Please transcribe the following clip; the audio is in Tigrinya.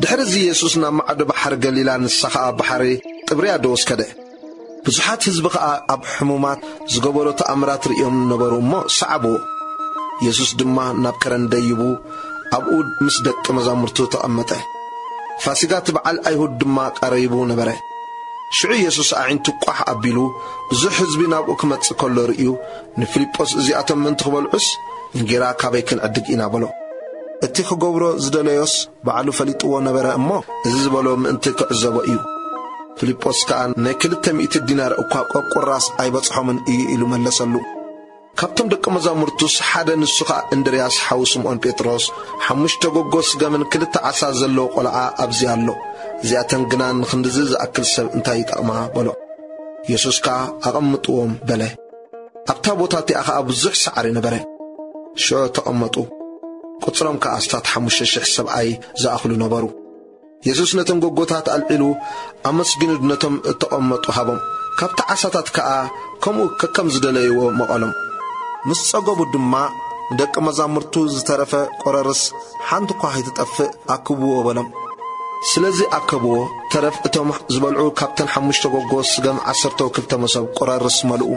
ድሕርዚ የሱስ ናብ ማዕዶ ባሕሪ ገሊላ፣ ንሳ ኸኣ ባሕሪ ጥብርያዶስ ከደ። ብዙሓት ህዝቢ ኸኣ ኣብ ሕሙማት ዝገበሮ ተኣምራት ርእዮም ነበሩ እሞ ሰዓብዎ። የሱስ ድማ ናብ ከረን ደይቡ ኣብኡ ምስ ደቂ መዛሙርቱ ተቐመጠ። ፋሲጋ እቲ በዓል ኣይሁድ ድማ ቀሪቡ ነበረ። ሽዑ የሱስ ኣዒንቱ ቋሕ ኣቢሉ ብዙሕ ህዝቢ ናብኡ ክመጽእ ከሎ ርእዩ፣ ንፊልጶስ፣ "እዚኣቶም ምእንቲ ክበልዑስ እንጌራ ካበይ ክንዕድግ ኢና?" በሎ። እቲ ክገብሮ ዝደለዮስ ባዕሉ ፈሊጥዎ ነበረ እሞ፣ እዚ ዝበሎ ምእንቲ ክዕዘቦ እዩ። ፊልጶስ ከኣ፣ "ናይ ክልተ ሚእቲ ዲናር እኳ ቆቁራስ ኣይበጽሖምን እዩ" ኢሉ መለሰሉ። ካብቶም ደቂ መዛሙርቱስ ሓደ፣ ንሱ ኸኣ እንድርያስ ሓው ስምዖን ጴጥሮስ፣ "ሓሙሽተ ጎጎ ስገምን ክልተ ዓሳ ዘለዎ ቆልዓ ኣብዚ ኣሎ። እዚኣተን ግና ንኽንድዚ ዝኣክል ሰብ እንታይ ይጠቕማ?" በሎ። የሱስ ከኣ፣ "ኣቐምጥዎም" በለ። ኣብታ ቦታ እቲኣ ኸኣ ብዙሕ ሳዕሪ ነበረ። ሽዑ ተቐመጡ። ቁጽሮም ከኣ ኣስታት ሓሙሽተ ሽሕ ሰብኣይ ዝኣኽሉ ነበሩ። የሱስ ነተን ጎጎታት ኣልዒሉ፣ ኣመስጊኑ ነቶም እተቐመጡ ሃቦም። ካብቲ ዓሳታት ከኣ ከምኡ ከከም ዝደለይዎ መቐሎም። ምስ ጸገቡ ድማ፣ "ንደቂ መዛሙርቱ ዝተረፈ ቆረርስ ሓንቲ እኳ ኸይትጠፍእ ኣክብዎ" በሎም። ስለዚ ኣከብዎ። ተረፍ እቶም ዝበልዑ ካብተን ሓሙሽተ ጎጎ ስገም ዓሰርተ ክልተ መሶብ ቆረርስ መልኡ።